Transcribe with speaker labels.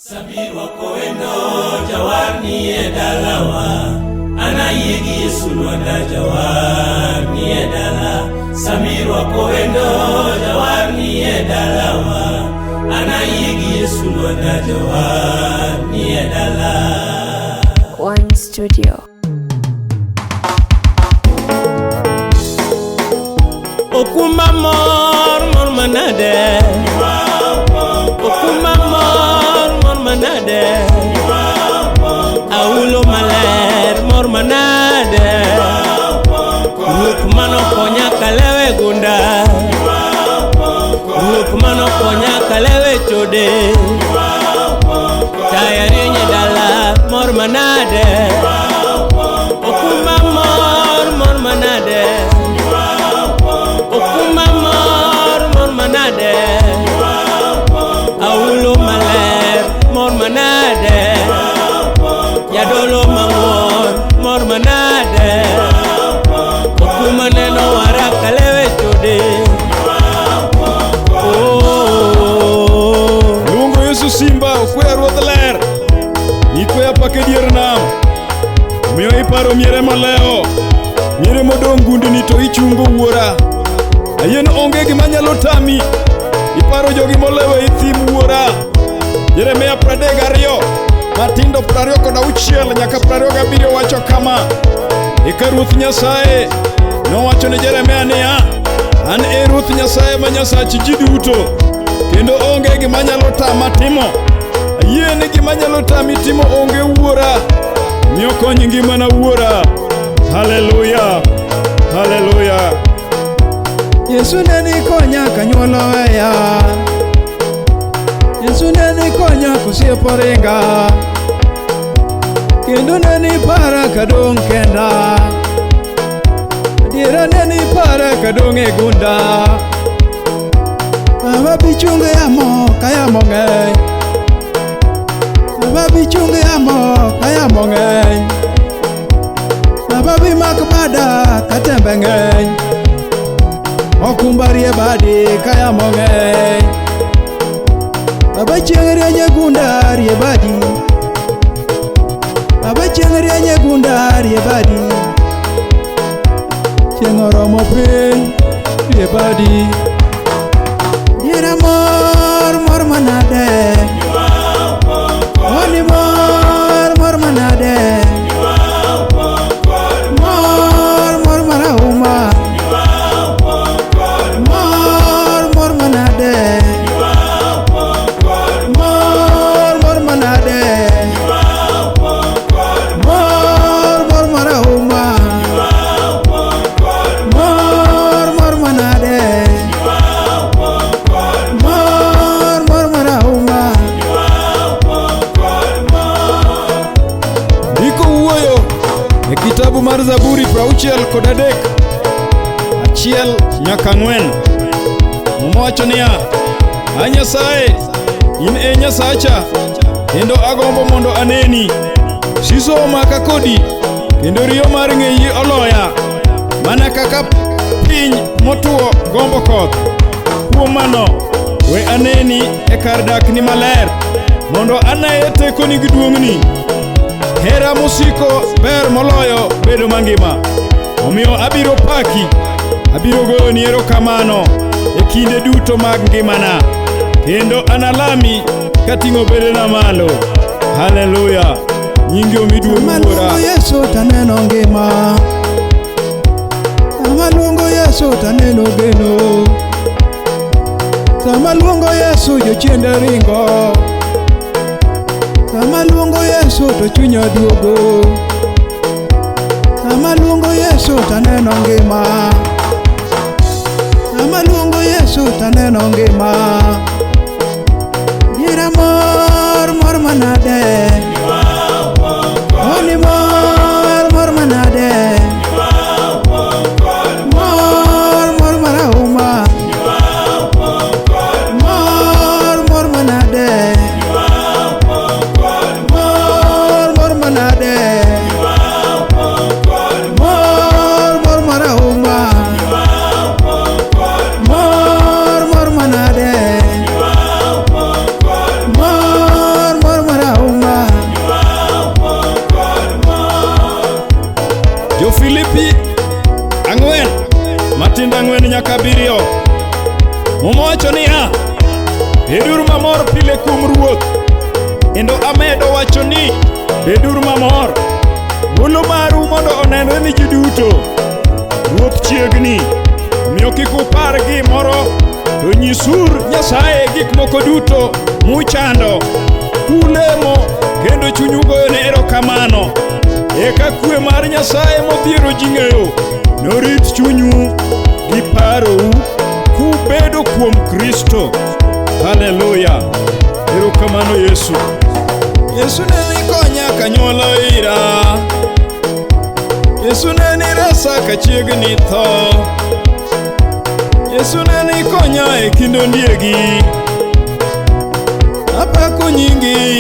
Speaker 1: Samir wakowendo jawar nie dalawa anayie gi Yesu lwanda jawar nie dala Samir wakowendo jawar nie dalawa anayie gi Yesu lwanda jawar nie dala.
Speaker 2: One Studio.
Speaker 1: Okumba mor mor manade. Okumba mor mor manade. Aulo maler mor manade. Ruoth manokonya kalewe gunda. Ruoth manokonya kalewe chode. Taya rieny e dala mor manade. Okumba mor mor manade. Okumba mor mor manade. Aulo maler mor manade. Jadolo mang'won mor manade. Okumba neno waraka lewe chode. Oh.
Speaker 3: Luongo Yesu simba okweya ruodh ler. Nikweya paka e dier nam. Omiyo iparo miere molewo. Miere modong' gundni to ichungo wuora. Ayie ni onge gima nyalo tami. Iparo jogi molewo e thim wuora. Jeremia 32 matindo 26 nyaka 27 wacho kama. Eka Ruoth Nyasaye nowacho ne Jeremia niya, An e Ruoth Nyasaye ma Nyasach ji duto, kendo onge gima nyalo tama timo. Ayie ni gima nyalo tami timo onge wuora. Omiyo kony ngimana wuora. Haleluya, haleluya.
Speaker 4: Yesu ne ni konya kanyuol oweya. Yesu ne ni konya kosiepo ringa. Kendo ne ni para kadong' kenda. Adiera ne ni para kadong' e gunda. Baba bi chung yamo ka yamo ng'eny. Baba bi chung yamo ka yamo ng'eny. Baba bi mak bada ka tembe ng'eny. Okumba rie badi ka yamo ng'eny. Baba chieng' rieny e gunda rie badi. Baba chieng' rieny e gunda rie badi. Chieng' oromo piny rie badi. Diera mor mor manade. Oni mor mor manade. Mor mor marahuma. Mor mor manade. Mor mor manade. Mor mor marahuma. Mor mor manade. Mor mor marahuma.
Speaker 3: Ndiko wuoyo e kitabu mar Zaburi 63 1 nyaka 4. Muma wacho niya, A Nyasaye, in e Nyasacha, kendo agombo mondo aneni. Siso omaka kodi, kendo riyo mar ng'eyi oloya, mana kaka piny motwo gombo koth. Kuom mano, we aneni e kar dakni maler, mondo aneye tekoni gi duong'ni. Hera mosiko ber moloyo bedo mangima. Omiyo abiro paki, abiro goyoni erokamano e kinde duto mag ngimana, kendo analami kating'o bedena malo. Haleluya! Nyingi omi duong'
Speaker 4: Sama
Speaker 3: Wuora.
Speaker 4: luongo Yesu taneno ngima. Sama luongo Yesu taneno geno. Sama luongo Yesu jochiende ringo. Sama luongo Yesu to chunya duogo. Sama luongo Yesu taneno ngima. Sama luongo Yesu taneno ngima. Diera mor mor manade. Oni mor mor manade. Mor mor marahuma. Mor mor manade. Mor mor manade. Mor mor marahuma. Mor mor manade.
Speaker 3: Beduru mamor pile kuom Ruoth. Kendo amedo wacho ni, beduru mamor. Muolo maru mondo onenre ni ji duto. Ruoth chiegni. Omiyo kik upar gimoro, to nyisur Nyasaye gik moko duto muchando. Kulemo kendo chunyu goyone erokamano. Eka kwe mar Nyasaye modhiero ji ng'eyo norit chunyu gi parou kubedo kuom Kristo. Haleluya! Erokamano Yesu. Yesu ne ni konya kanyuolo ira. Yesu ne ni resa kachiegni tho. Yesu ne ni konya e kind ondiegi. Apako nyingi